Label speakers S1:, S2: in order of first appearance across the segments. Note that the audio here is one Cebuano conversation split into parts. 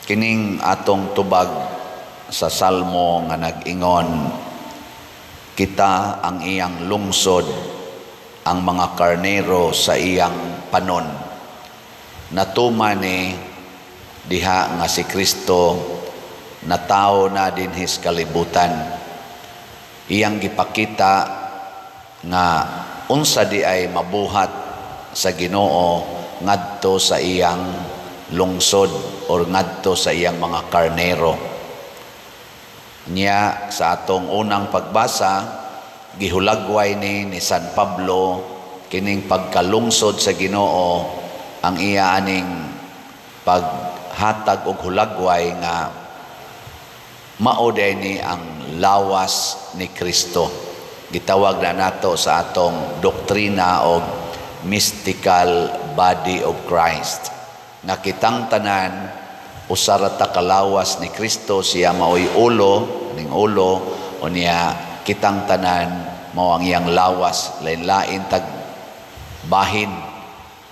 S1: Kining atong tubag sa Salmo nga nag-ingon, "Kita ang iyang lungsod, ang mga karnero sa iyang panon." Natuman ni diha nga si Kristo natawo na dinhi sa kalibutan. Iyang gipakita nga unsa di ay mabuhat sa Ginoo ngadto sa iyang lungsod or ngadto sa iyang mga karnero. Niya sa atong unang pagbasa, gihulagway ni San Pablo kining pagkalungsod sa Ginoo, ang iya aning paghatag og hulagway nga mao ni ang lawas ni Kristo. Gitawag na nato sa atong doktrina og mystical body of Christ. Nga kitang tanan usa ra ta kalawas ni Kristo, siya maoy ulo, ning ulo, unya kitang tanan mao ang iyang lawas, lain-lain tag bahin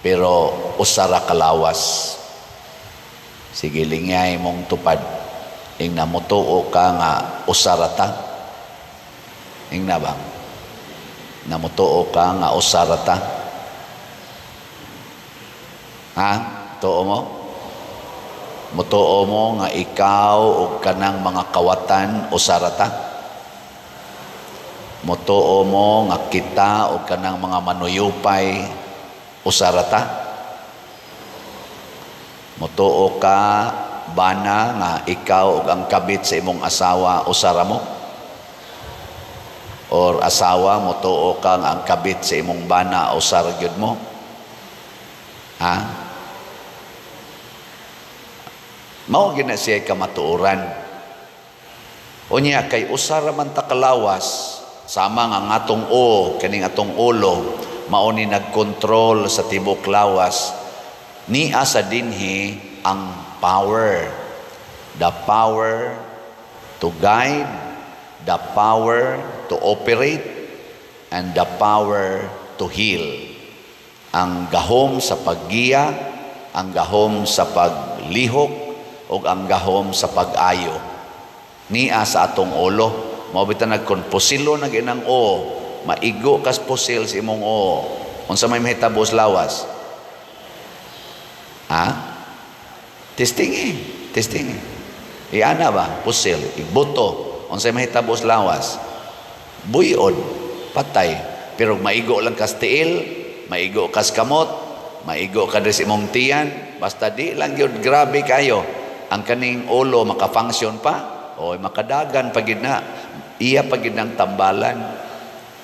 S1: pero usa ra kalawas. Sige, lingay mong tupad. Ingna motuo ka nga usa ra ta? Ingna ba? Namutuo ka nga usa ra ta? Ha? Tuo mo? Mutuo mo nga ikaw ug kanang mga kawatan usa ra ta? Mutuo mo nga kita ug kanang mga manuyupay usa ra ta? Mutuo ka, bana, nga ikaw ug ang kabit sa imong asawa usa ra mo? Or asawa, mutuo ka nga ang kabit sa imong bana usa ra gyud mo? Ha? Mao gyud na siya kamatuoran. Unya kay usa ra man ta kalawas, sama nga ang atong o kaning atong ulo mao ni nagkontrol sa tibok lawas, niya sa dinhi ang power, the power to guide, the power to operate, and the power to heal. Ang gahom sa paggiya, ang gahom sa paglihok, ug ang gahom sa pag-ayo nia sa atong ulo. Mao bitaw nagkonpusilo na ginang o maigo kas pusil sa imong o, unsa may mahitabo sa lawas? Ha, testing, testing. Iana ba pusil, ibuto, unsa may mahitabo sa lawas? Buyod, patay. Pero maigo lang kas tiil, maigo kas kamot, maigo ka sa imong tiyan, basta di lang gyud grabe kayo, ang kaning ulo maka-function pa o makadagan pa gid na, iya pa gid ng tambalan.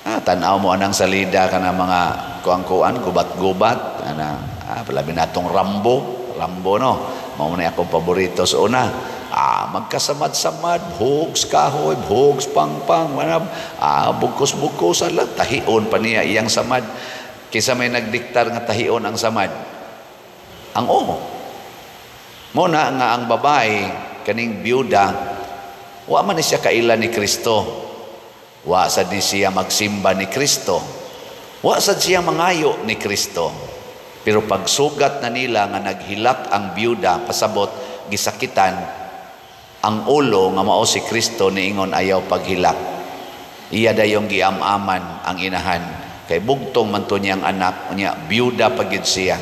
S1: Ah, tan-aw mo anang salida ka na mga kuang-kuan, gubat-gubat ana. Ah, labi natong Rambo, Rambo, no? Mao na akong paborito sa una. Ah, magkasamad-samad, hugs kahoy, hugs pangpang, manab, ah, bugkos-bugkosan lang, tahion pa niya iyang samad. Kisa may nagdiktar nga tahion ang samad? Ang oo. Mo na nga ang babae, kaning byuda, wa man ni siya kaila ni Kristo. Wa sad ni siya magsimba ni Kristo. Wa sad siya mangayo ni Kristo. Pero pagsugat na nila nga naghilak ang byuda, pasabot gisakitan ang ulo nga mao si Kristo, niingon, "Ayaw paghilak." Iya dayong giam-aman ang inahan. Kay bugtong man to niyang anak, unya byuda pa gid siya.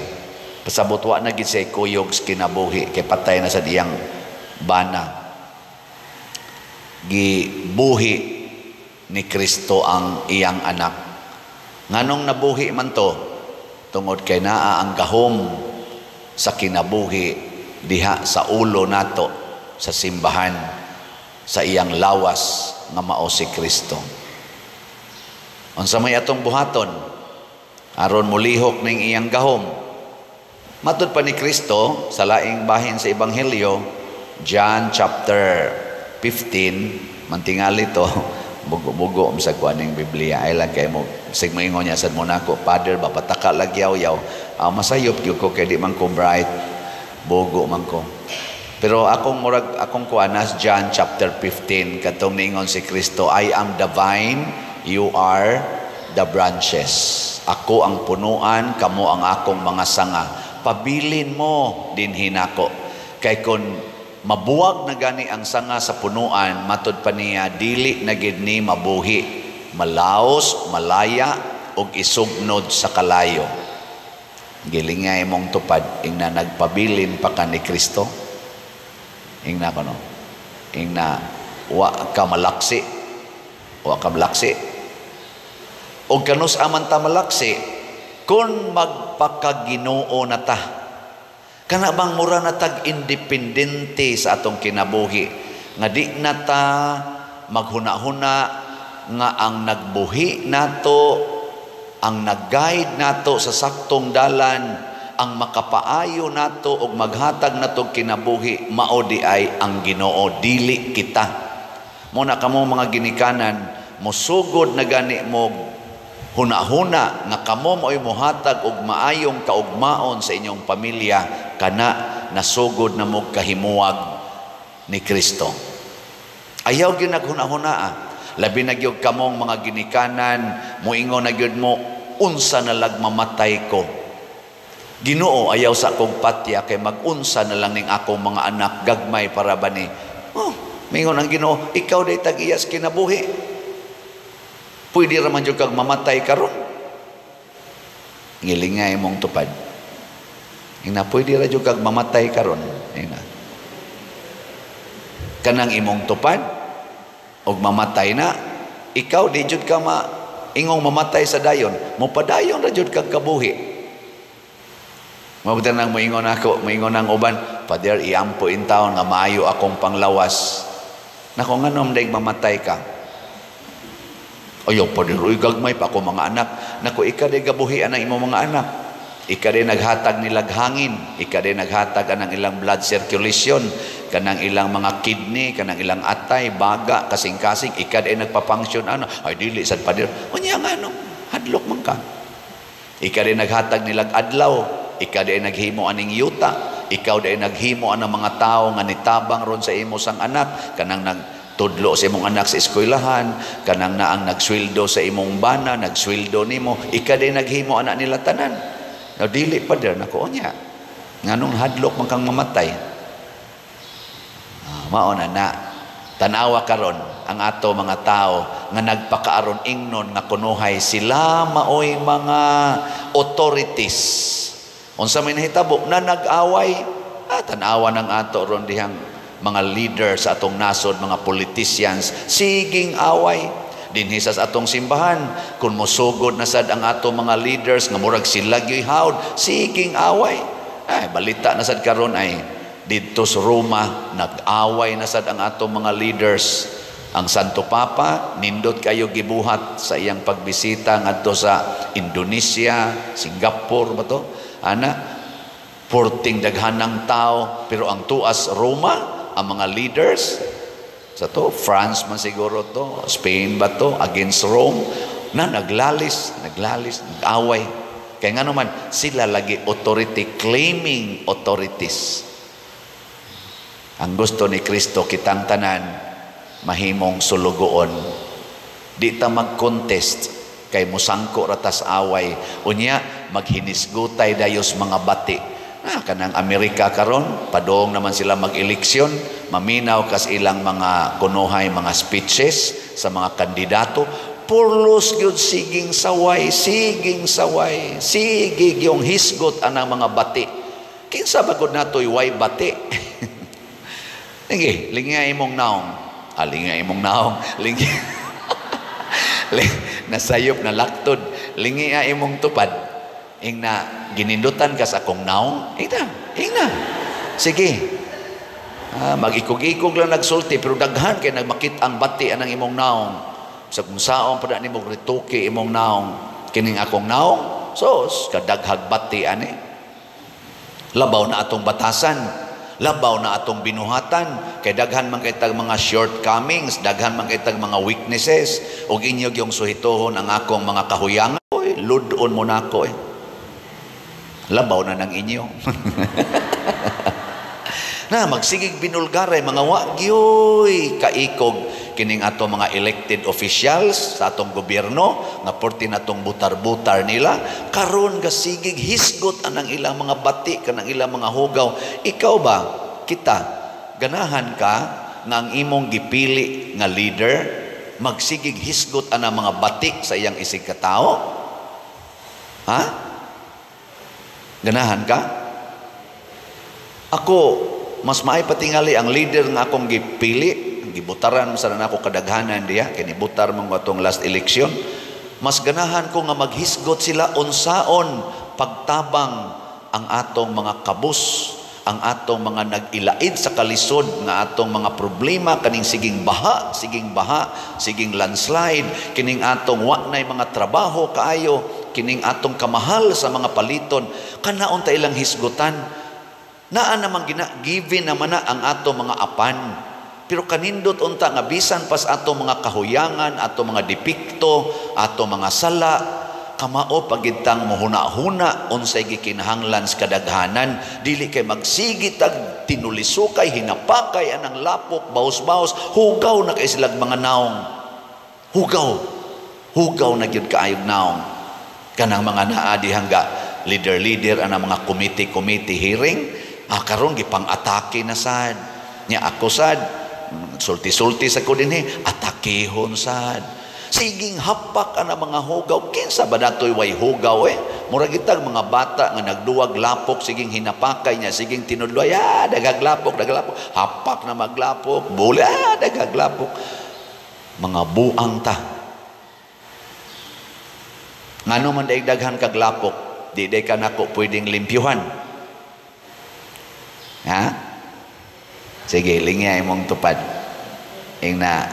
S1: Pasabot wa na gid siya kuyog sa kinabuhi kay patay na sa diyang bana. Gibuhi ni Kristo ang iyang anak. Nganong nabuhi man to? Tungod kay naa ang gahom sa kinabuhi diha sa ulo nato sa simbahan, sa iyang lawas nga mao si Kristo. Unsa may atong buhaton aron molihok ning iyang gahom? Matud pa ni Kristo sa laing bahin sa Ebanghelyo, John chapter 15, mantingali to, bugo-bugo sa kuan ning Biblia. Ay lang kay mo sig moingon niya sad mo nako, "Father, ba pataka lagi yaw." Ah, masayop gyud ko kay di man ko bright. Bugo man ko. Pero akong murag akong kuanas John chapter 15, katong niingon si Kristo, "I am the vine, you are the branches." Ako ang punuan, kamo ang akong mga sanga. Pabilin mo dinhi nako. Kay kon Mabuwag na gani ang sanga sa punuan, matud pa niya, dili na gid ni mabuhi, malaos, malaya ug isugnod sa kalayo. Gilingay imong tupad, ingna nagpabilin pa ka ni Kristo. Ingna kono. Ingna wa ka malaksi. Wa ka malaksi. Og kanus aman ta malaksi kung magpakaginoo na ta. Kana bang mura na tag independente sa atong kinabuhi nga di na ta maghuna-huna nga ang nagbuhi nato, ang nag-guide nato sa saktong dalan, ang makapaayo nato og maghatag nato kinabuhi mao di ay ang Ginoo, dili kita. Mo na kamo mga ginikanan, mosugod na gani mo huna-huna nga kamo mo'y mohatag og maayong kaugmaon sa inyong pamilya, kana nasugod na mo kahimuwag ni Kristo. Ayaw gyud naghuna-huna. Labi na gyud kamong mga ginikanan, moingon na gyud mo, unsa na lag mamatay ko. Ginoo, ayaw sa akong patya kay magunsa na lang ning akong mga anak, gagmay para ba ni. Oh, mingon ang Ginoo, ikaw day tag-iyas kinabuhi. Pwede ra man jud kag mamatay karon. Ngilingay mong tupad. Ingna pwede ra jud kag mamatay karon. Ingna. Kanang imong tupad og mamatay na, ikaw di jud ka ma ingong mamatay sa dayon, mopadayon ra jud kag kabuhi. Mabutan nang moingon ako, moingon ang uban, "Father, iampo in taon nga maayo akong panglawas." Nako, nganom daig mamatay ka? Ayaw pa uy, gagmay pa ako mga anak. Nako, ika day gabuhi ang imong mga anak. Ika day naghatag nilag hangin. Ika day naghatag anang ilang blood circulation, kanang ilang mga kidney, kanang ilang atay, baga, kasing-kasing. Ika day nagpa-function ano. Ay dili sad, Pader. Unya nga no, hadlok man ka. Ika day naghatag nilag adlaw. Ika day naghimo aning yuta. Ikaw day naghimo anang mga tao nga nitabang ron sa imo sang anak, kanang nag tudlo sa imong anak sa eskwelahan, kanang naang nagsweldo sa imong bana, nagsweldo nimo, ika day naghimo anak nila tanan. No, dili pa der, nako unya. Nganong hadlok man kang mamatay? Ah, mao na na. Tanawa karon ang ato mga tao nga nagpakaaron ingnon nga kunuhay sila maoy mga authorities. Unsa may nahitabo na nag-away? Ah, tanawa ng ato ron dihang mga leader sa atong nasod, mga politicians, siging away. Dinhi sa atong simbahan, kung mosugod na sad ang ato mga leaders nga murag sila gyoy hawd, siging away. Ay, balita na sad karon ay didto sa Roma, nag-away na sad ang ato mga leaders. Ang Santo Papa, nindot kayo gibuhat sa iyang pagbisita ngadto sa Indonesia, Singapore ba to? Ana, porting daghanang tao, pero ang tuas Roma, ang mga leaders sa to, France man siguro to, Spain ba to, against Rome, na naglalis, naglalis, nag-away. Kaya nga naman, sila lagi authority, claiming authorities. Ang gusto ni Kristo, kitang tanan, mahimong sulugoon. Di ta mag-contest, kay musangko ratas away. Unya, maghinisgutay dayos mga bati. Ah, kanang Amerika karon, padong naman sila mag-eleksyon, maminaw kas ilang mga kunuhay, mga speeches sa mga kandidato, purlos gyud siging saway, siging saway, sige yung hisgot anang mga bati. Kinsa ba gud natoy way bati? Sige, lingay imong naong. Ah, lingay imong naong. Lingi. Nasayop na laktod. Lingi imong tupad. Ingna ginindutan ka sa akong naong. Ingna, ingna. Sige. Ah, mag-ikog-ikog lang nagsulti pero daghan kay nagmakit ang bati anang imong naong. Sa kung saon pa na nimo rituki imong naong, kining akong naong, sos kadaghag bati ani. Labaw na atong batasan, labaw na atong binuhatan, kay daghan man kay tag mga shortcomings, daghan man kay tag mga weaknesses, ug inyo gyung suhituhon ang akong mga kahuyangan. Oy, ludon mo nako eh. Labaw na ng inyo. Na magsigig binulgaray mga wa gyoy kaikog kining ato mga elected officials sa atong gobyerno nga porti natong butar-butar nila karon gasigig hisgot anang ilang mga bati kanang ilang mga hugaw. Ikaw ba, kita Ganahan ka nga ang imong gipili nga leader magsigig hisgot ana mga bati sa iyang isig katao? Ha? Ganahan ka? Ako, mas maay patingali ang leader nga akong gipili, gibutaran sa nako kadaghanan diya, kini butar man atong last election. Mas ganahan ko nga maghisgot sila unsaon pagtabang ang atong mga kabus, ang atong mga nag-ilaid sa kalisod nga atong mga problema kaning siging baha, siging landslide, kining atong wa nay mga trabaho kaayo, kining atong kamahal sa mga paliton, kanaon ta ilang hisgutan. Naa namang gina-given naman na ang atong mga apan. Pero kanindot unta nga bisan pas atong mga kahuyangan, atong mga depekto, atong mga sala, kamao pagitang mohuna-huna unsay gikinahanglan sa kadaghanan, dili kay magsigi tag tinulisukay, hinapakay anang lapok, baos-baos, hugaw na kay silag mga naong. Hugaw. Hugaw na gyud kaayog naong. Kanang mga naa dihangga leader-leader anang mga committee-committee hearing, karon gipang-atake na sad. Nya ako sad, sulti-sulti sa ko dinhi, atakehon sad. Siging hapak ana mga hugaw. Kinsa ba natoy way hugaw eh? Mura gitag mga bata nga nagduwag lapok, siging hinapakay niya, siging tinudloy, daghag lapok, daghag lapok. Hapak na maglapok, buli, daghag lapok. Mga buang ta. Ngano man daig daghan kag lapok, di day ka nako pwedeng limpyuhan. Ha? Sige, lingya imong tupad. Ing na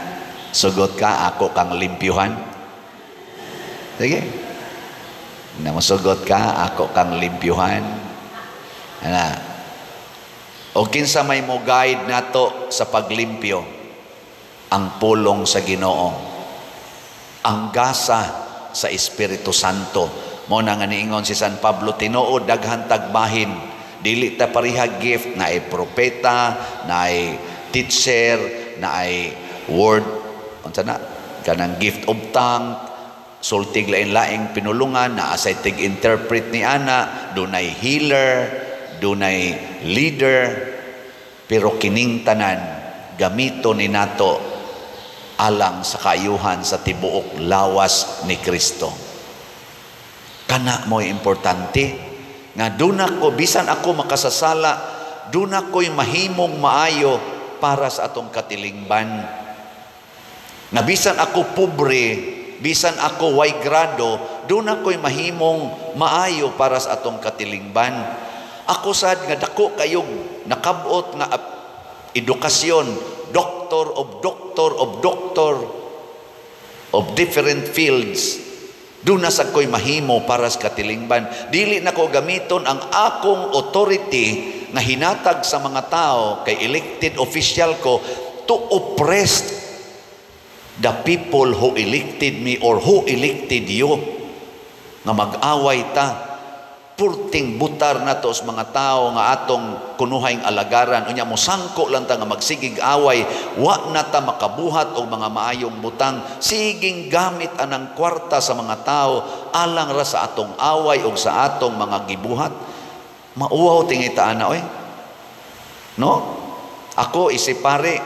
S1: sugot ka, ako kang limpyuhan. Sige. Na masugot ka, ako kang limpyuhan. Ana. O kinsa may mo guide nato sa paglimpyo? Ang pulong sa Ginoo. Ang gasa sa Espiritu Santo. Mo na nga niingon si San Pablo, tinuod daghan tagbahin. Dili ta pareha gift, na ay propeta, na ay teacher, na ay word, unsa na, kanang gift of tongue, sultig lain-laing pinulungan, na asay tig-interpret ni ana, dunay healer, dunay leader, pero kining tanan gamito ni nato alang sa kaayuhan sa tibuok lawas ni Kristo. Kana mo'y importante nga duna ko, bisan ako makasasala, duna ko'y mahimong maayo para sa atong katilingban. Nga bisan ako pobre, bisan ako way grado, duna ko'y mahimong maayo para sa atong katilingban. Ako sad nga dako kayog nakabot nga edukasyon, doctor of doctor of doctor of different fields, doon na sa ko'y mahimo para sa katilingban. Dili na ko gamiton ang akong authority nga hinatag sa mga tao kay elected official ko to oppress the people who elected me or who elected you. Nga mag-away ta, purting butar na to sa mga tao nga atong kunuhayng alagaran. Unya mosangko lang ta nga magsigig away, wa na ta makabuhat og mga maayong butang. Siging gamit anang kwarta sa mga tao alang ra sa atong away og sa atong mga gibuhat. Mauwaw tingay ta ana oy. No? Ako isipare,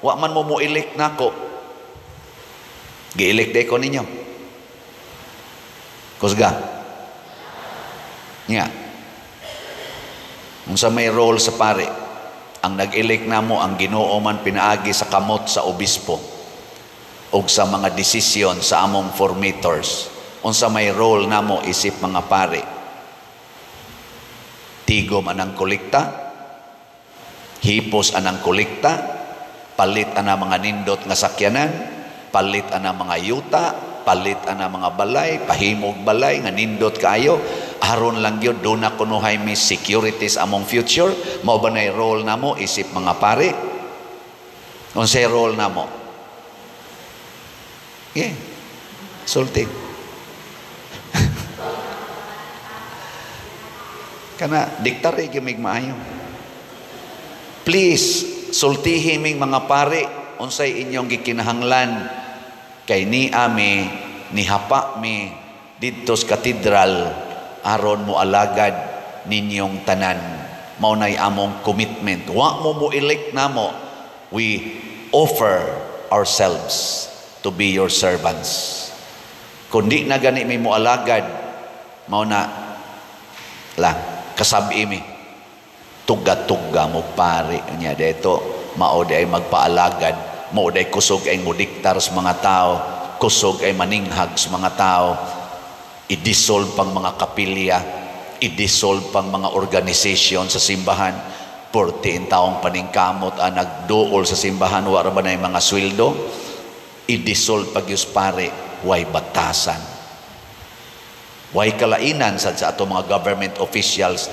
S1: wa man mo mo-elect nako. Gi-elect day ko ninyo. Kusga. Nga. Unsa may role sa pare, ang nag-elect namo ang Ginoo man pinaagi sa kamot sa obispo og sa mga desisyon sa among formators. Unsa may role namo isip mga pare? Tigom anang kolekta, hipos anang kolekta, palit anang mga nindot nga sakyanan, palit anang mga yuta, palit anang mga balay, pahimog balay nga nindot kaayo. Aron lang gyud do na kunuhay mi securities among future. Mao ba nay role namo isip mga pare? Unsay role namo? Yeah. Sulti. Kana diktare gyud maayo. Please sultihi ming mga pare unsay inyong gikinahanglan kay ni ami nihapa mi didto sa katedral aron mo alagad ninyong tanan. Mao nay among commitment. Wa mo mo elect namo, we offer ourselves to be your servants. Kung di na gani mi mo alagad, mao na lang kasabi mi tuga-tuga mo pare niya dito, mao di ay magpaalagad, mao di ay kusog ay modiktar sa mga tao, kusog ay maninghag sa mga tao, i-dissolve pang mga kapilya, i-dissolve pang mga organization sa simbahan. 14 taong paningkamot ang nagduol sa simbahan, wa ra ba na yung mga sweldo? I-dissolve pag yus pare, way batasan, way kalainan sad sa ato mga government officials.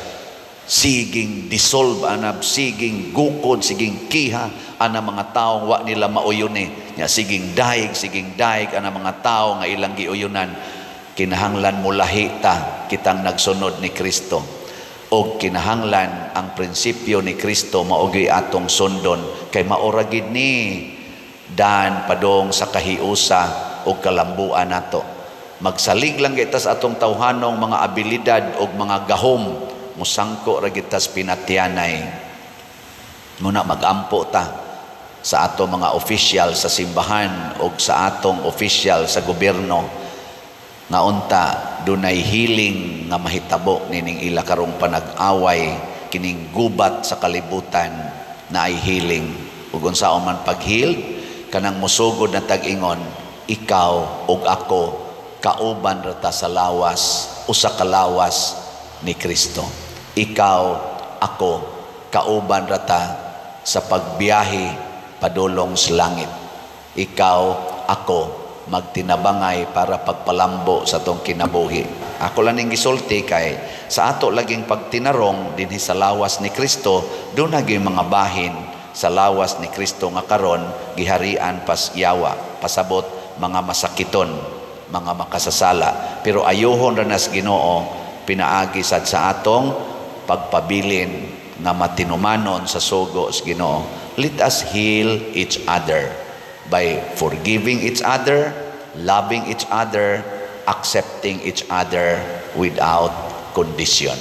S1: Siging dissolve anab, siging gukod, siging kiha ana mga taong wa nila mauyon eh nya, siging daig, siging daig ana mga tao nga ilang giuyunan. Kinahanglan mo lahi ta kitang nagsunod ni Kristo og kinahanglan ang prinsipyo ni Kristo mao gyud atong sundon, kay mao ra gid ni daan padong sa kahiusa og kalambuan nato. Magsalig lang kita sa atong tawhanong mga abilidad og mga gahom, musangko ra gid tas pinatyanay. Muna magampo ta sa ato mga official sa simbahan og sa atong official sa gobyerno nga unta dunay healing nga mahitabo nining ila karong panag-away, kining gubat sa kalibutan na ay healing. Ug unsaon man pag-heal, kanang musugod na tag-ingon, ikaw ug ako kauban ra ta sa lawas, usa ka lawas ni Kristo. Ikaw, ako, kauban ra ta sa pagbiyahe padulong sa langit. Ikaw, ako, magtinabangay para pagpalambo sa atong kinabuhi. Ako lang ning gisulti kay sa ato laging pagtinarong dinhi sa lawas ni Kristo, doon na gyud mga bahin sa lawas ni Kristo nga karon giharian pas yawa, pasabot mga masakiton, mga makasasala. Pero ayuhon ra nas Ginoo pinaagi sad sa atong pagpabilin nga matinumanon sa sugo sa Ginoo. Let us heal each other by forgiving each other, loving each other, accepting each other without condition.